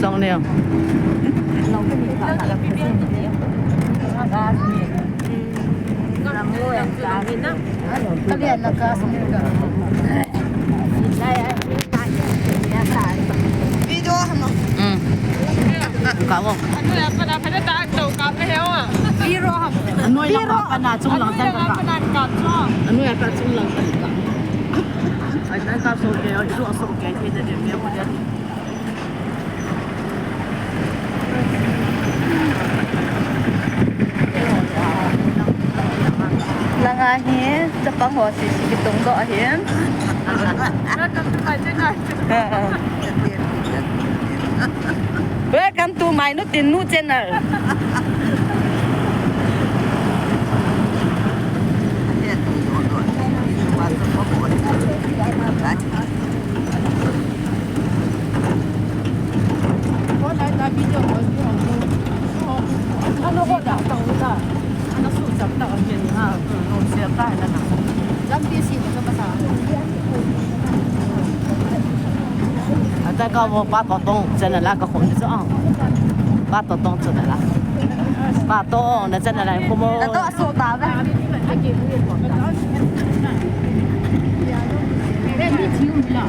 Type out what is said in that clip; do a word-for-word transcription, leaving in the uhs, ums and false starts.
Dong neo. Kalian na ka. Video ham. Hmm. Ka wo. Anu ya pa na pa ta to ka pe ho. Video ham. Anu ya pa na chung lang tan ka. Anu ya pa chung lang tan ka. Ai tan ka so ke, ai so ke, ke de de ke ko de. Langa hi, chapang ho sisi kitung doh ahin. Welcome to my channel. Welcome to my Nutin Nu channel. Ata ka mo pa to tong channel la ka khom ni so. Pa to tong channel la. Pa to na channel la ko mo. Ta to so ta ba. Re mi chi u la.